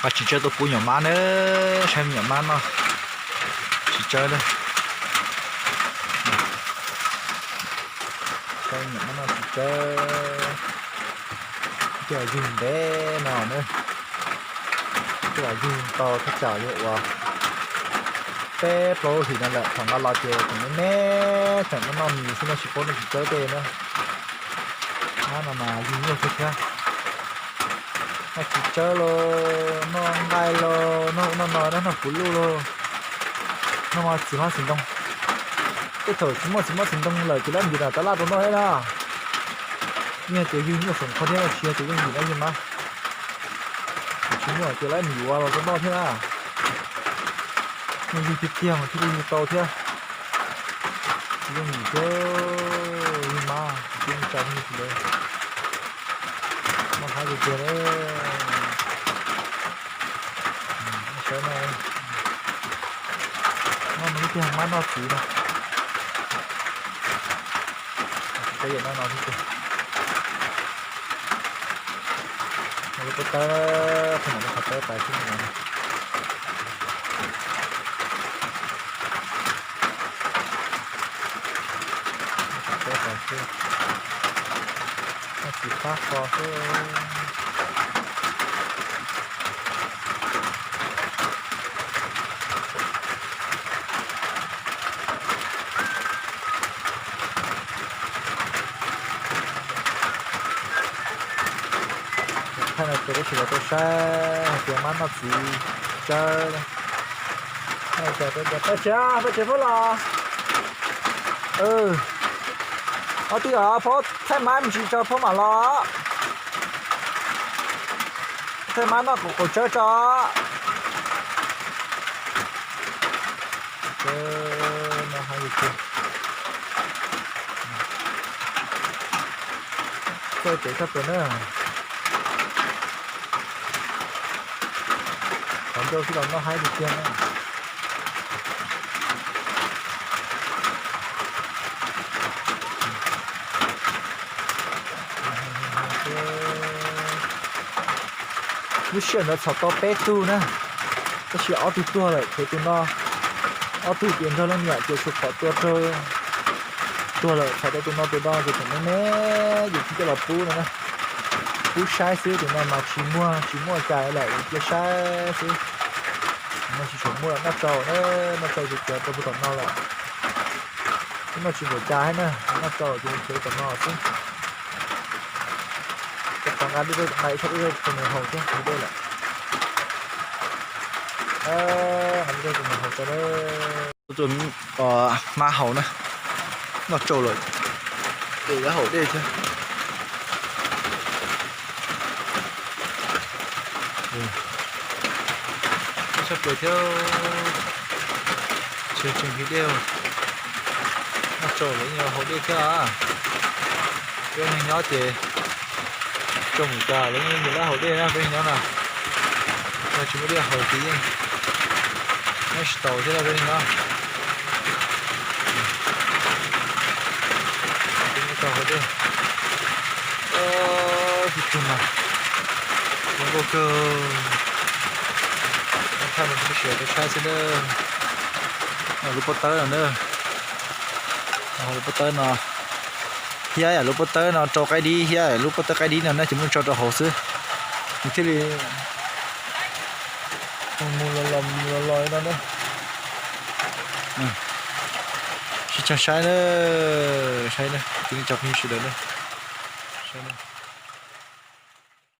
Tsis tsawb tuaj pub nyuam mab na, saib nyuam mab noj tsis tsawb na. Saib nyuam mab noj tsis tsawb. Coj yug ntev no na, coj yug tau thaj tsam li uas peb plaub hlis no lawm, thaum nqa los ces tseem me me, tseem noj noj mis xwb, noj tsis paub noj tsis tsawb tej na. Mab no mas yug nyuaj kawg thiab. Noj tsis tsawb los noj nqaij los noj ub noj no, noj puv luj los noj txiv hmab txiv ntoo. Tej thaum tsis muaj txiv hmab txiv ntoo lawm ces lawv ntim nram tav laj rau noj thiab na. Yeej tias yug nyuaj feem kho thiab, tsis yog tias yeej ntim na yug mab. Tsis muaj ces lawv ntim ua los rau noj thiab na. Yog yug tiag tiag mas thiaj li yug tau thiab. Tsis yeej ntim thiab, yug mab tsis yeej tsa yug tsis lawv. Noj hab tiag tiag. Saib no, noj ib tiag mab noj txiv no. Peb yam no no xwb tiag. Lub pob tawb, qhov no qhov tawb pais xwb no. Qhov tawb pais xwb. Noj txiv fab kho xwb. Thaij no ces tab sis los rau saib hais tias mab noj txiv tsawb. Paj Tsev, Paj Tsev phob los. Ob tij os, phob thaij mab me ntsis tso phob mam los. Thaij mab noj qaum qaum tsawb tso. Noj hab li tiag. Txawj kev tshaj plaws na. Qhov ncauj xwb los noj hab li tiag na. Lub sij hawm ntawd txhom tau peb tug na, tab sis ob tug tuag lawm, tshuav tus no. Ob tug ces nrog leej niam ces tshuav qhov tua raug tuag lawm, txhom tau tus no tus no ces tseem me me, ces tsis coj los pub no na. Pub saib xwb, tus no mas tsis muaj, tsis muaj cas lawm, cia saib xwb. No tsis tshua muaj noj tsau na, noj tsau ces tsuav rau puag tom no lawm. Twb noj tsis npaum cas thiab na, noj tsau ces tsuav tom no xwb. Rov nqa dej, nqa ib tsob dej rau nws haus thiab, haus dej lawm. Nqa dej rau nws haus tso na. Tus mab haus na, noj tsau lawm, ces yuav haus dej thiab. Tshaj plaws thiab, tseem tseem hais dej, noj tsau lawm yeej yuav haus dej thiab. Peb neeg nyob ces tsau mus tas lawv yeej yuav haus dej na, peb neeg nyob na. Yog tsis muaj dej haus ces yeej nyob tsis taus thiab na peb neeg nyob. Tau haus dej. Ib tug mas zoo nkauj kawg. Thaj no tsis siav rau saib xwb na. Lub pob tawb no na. Lub pob tawb no thiab yam lub pob tawb no rau qaib dib thiab, lub pob tawb qaib dib no na ces muab tso rau hauv xwb, nws thiaj li mus los los mus los los no na. Sib tsag saib na, saib na, tus cov phooj ywg sawv daws na, saib na.